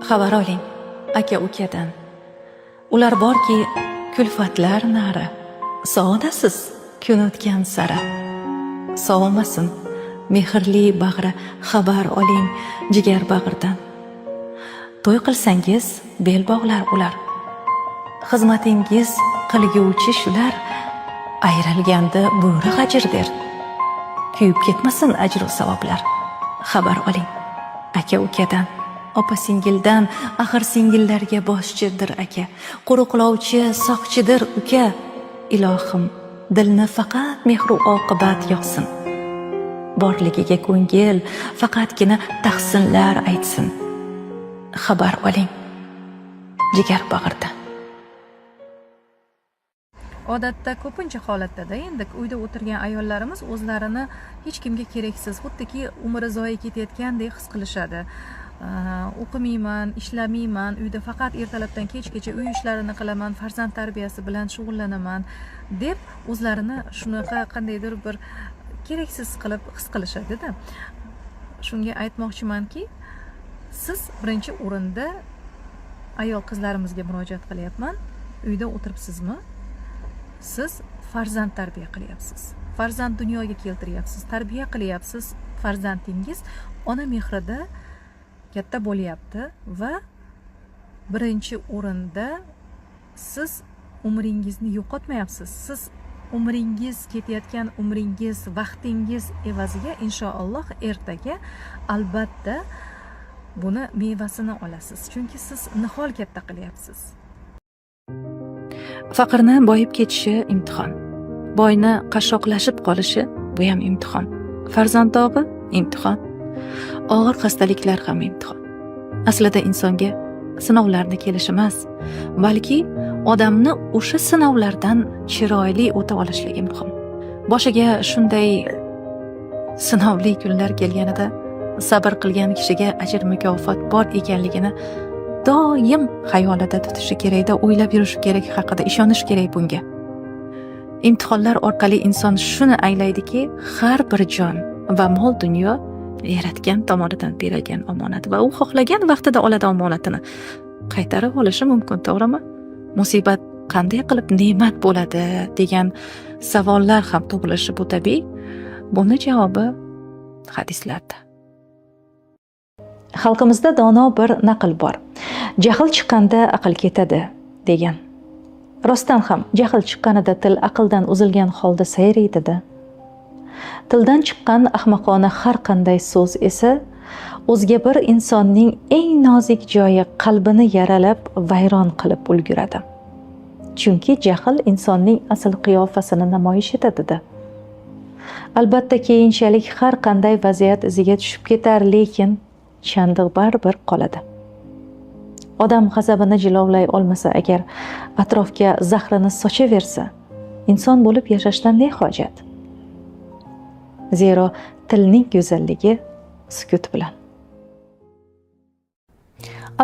Xabar oling aka ukadan. Ular borki, kulfatlar nari. Sog'inasiz kun o'tgan sari. Sovimasin mehrli bag'ri, xabar oling jigar bag'ridan. To'y qilsangiz bel bog'lar ular. Xizmatingiz qilguvchi shular. Ayrilganda bo'ri g'ajir der. Kuyib ketmasin ajru savoblar. Xabar oling aka ukadan, opa singildan, axir singillarga boshchidir aka, qo'riqlovchi, soqchidir uka. Ilohim, dilni faqat mehru oqibat yoqsin. Borligiga ko'ngil faqatgina tahsinlar aytsin. Xabar oling jigar bag'irdan. Odatda ko'pincha holatda endi uyda o'tirgan ayollarimiz o'zlarini hech kimga keraksiz, xuddiki umri zoye ketayotgandek his qilishadi. O'qimayman, ishlamayman, uyda faqat ertalabdan kechgacha uy ishlarini qilaman, farzand tarbiyasi bilan shug'ullanaman deb o'zlarini shunaqa qandaydir bir keraksiz qilib his qilishadida. Shunga aytmoqchimanki, siz birinchi o'rinda, ayol qizlarimizga murojaat qilyapman, uyda o'tiribsizmi, siz farzand tarbiya qilyapsiz, farzand dunyoga keltiryapsiz, tarbiya qilyapsiz. Farzandingiz ona mehrida katta bo'lyapti va birinchi o'rinda siz umringizni yo'qotmayapsiz. Siz umringiz, ketayotgan umringiz, vaqtingiz evaziga inshaalloh ertaga albatta buni mevasini olasiz, chunki siz nihol katta qilyapsiz. Faqirni boyib ketishi imtihon. Boyni qashshoqlashib qolishi, bu ham imtihon. Farzand dog'i imtihon. Og'ir xastaliklar ham imtihon. Aslida insonga sinovlarni kelishi emas, balki odamni o'sha sinovlardan chiroyli o'ta olishligi muhim. Boshiga shunday sinovli kunlar kelganida sabr qilgan kishiga ajr mukofot bor ekanligini doim xayolida tutishi kerakda, o'ylab yurishi kerak haqida ishonish kerak bunga. Imtihonlar orqali inson shuni anglaydiki, har bir jon va mol dunyo yaratgan tomonidan berilgan omonat va u xohlagan vaqtida oladi omonatini. Qaytarib olishi mumkin, to'g'rimi? Musibat qanday qilib ne'mat bo'ladi degan savollar ham tug'ilishi bu tabiiy. Buni javobi hadislarda. Xalqimizda dono bir naql bor. "Jahl chiqqanda aql ketadi", degan. Rostdan ham jahl chiqqanida til aqldan uzilgan holda sayraydida. Tildan chiqqan ahmoqona har qanday so'z esa o'zga bir insonning eng nozik joyi, qalbini yaralab, vayron qilib ulguradi. Chunki jahl insonning asl qiyofasini namoyish etadida. Albatta, keyinchalik har qanday vaziyat iziga tushib ketar, lekin chandiq baribir qoladi. Odam g'azabini jilovlay olmasa agar, atrofga zahrini sochaversa, inson bo'lib yashashdan ne hojat? Zero tilning go'zalligi sukut bilan.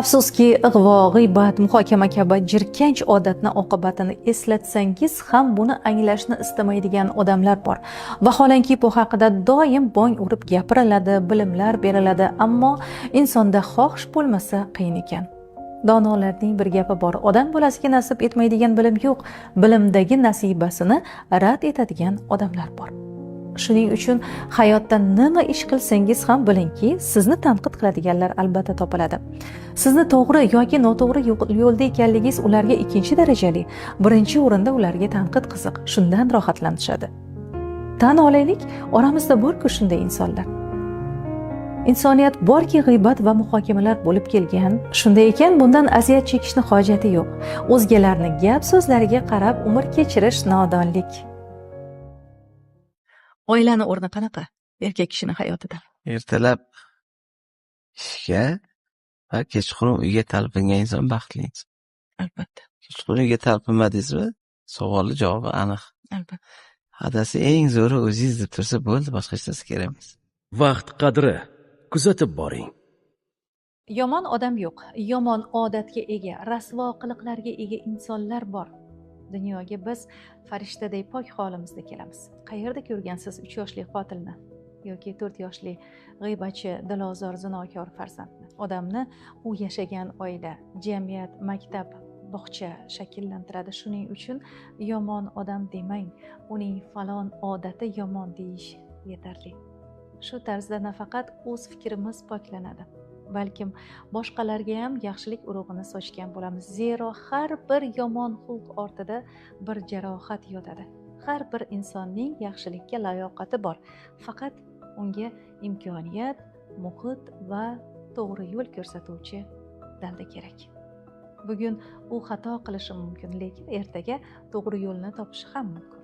Afsuski, ig'vo, g'iybat, muhokama kabi jirkanch odatni oqibatini eslatsangiz ham buni anglashni istamaydigan odamlar bor. Vaholanki, bu haqida doim bong urib gapiriladi, bilimlar beriladi, ammo insonda xohish bo'lmasa qiyin ekan. Donolarning bir gapi bor: odam bolasiga nasib etmaydigan bilim yo'q, bilimdagi nasibasini rad etadigan odamlar bor. Shuning uchun hayotda nima ish qilsangiz ham bilingki, sizni tanqid qiladiganlar albatta topiladi. Sizni to'g'ri yoki noto'g'ri yo'lda ekanligingiz ularga ikkinchi darajali. Birinchi o'rinda ularga tanqid qiziq, shundan rohatlanishadi. Tan olaylik, oramizda bor-ku shunday insonlar. Insoniyat borki, g'iybat va muhokamalar bo'lib kelgan. Shunday ekan, bundan aziyat chekishni hojati yo'q. O'zgalarni gap so'zlariga qarab umr kechirish nodonlik. Oilani o'rni qanaqa erkak kishini hayotida? Ertalab ishga va kechqurun uyga talpingan inson baxtli inson. Albatta. Kechqurun uyga talpinmadingizmi? Savolni javobi aniq. Albatta. Adasi, eng zo'ri o'zingiz deb tursa bo'ldi, boshqa hech narsa kerak emas. Vaqt qadri. Kuzatib boring. Yomon odam yo'q, yomon odatga ega, rasvo qiliqlarga ega insonlar bor. Dunyoga biz farishtaday pok holimizda kelamiz. Qayerda ko'rgansiz 3 yoshli qotilni? Yoki 4 yoshli g'iybatchi, dilozor, zinokor farzandni. Odamni u yashagan oila, jamiyat, maktab, bog'cha shakllantiradi. Shuning uchun yomon odam demang, uning falon odati yomon deyish yetarli. Shu tarzda nafaqat o'z fikrimiz poklanadi, balkim boshqalarga ham yaxshilik urug'ini sochgan bo'lamiz. Zero har bir yomon xulq ortida bir jarohat yotadi. Har bir insonning yaxshilikka layoqati bor, faqat unga imkoniyat, muhit va to'g'ri yo'l ko'rsatuvchi dalda kerak. Bugun u xato qilishi mumkin, lekin ertaga to'g'ri yo'lni topishi ham mumkin.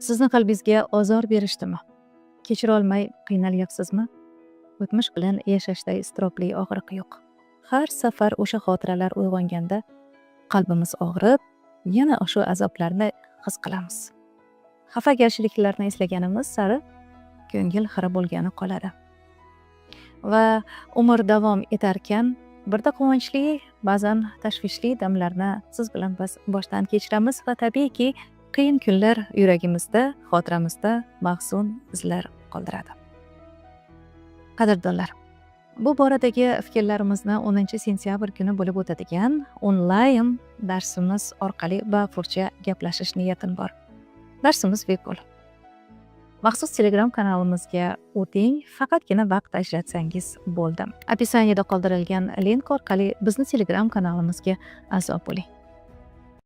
Sizni qalbingizga ozor berishdimi? Kechira olmay qiynalyapsizmi? O'tmish bilan yashashda iztirobli og'riq yo'q. Har safar o'sha xotiralar uyg'onganda qalbimiz og'rib, yana o'sha azoblarni his qilamiz. Xafagarchiliklarni eslaganimiz sari ko'ngil xira bo'lgani qoladi. Va umr davom etarkan, birda quvonchli, ba'zan tashvishli damlarni siz bilan biz boshdan kechiramiz va tabiiyki, qiyin kunlar yuragimizda, xotiramizda mahzun izlar qoldiradi. Qadrdonlar, bu boradagi fikrlarimizni 10 sentyabr kuni bo'lib o'tadigan onlayn darsimiz orqali bafurja gaplashish niyatim bor. Darsimiz bepul. Maxsus Telegram kanalimizga o'ting, faqatgina vaqt ajratsangiz bo'ldi. Описание da qoldirilgan link orqali bizni Telegram kanalimizga a'zo bo'ling.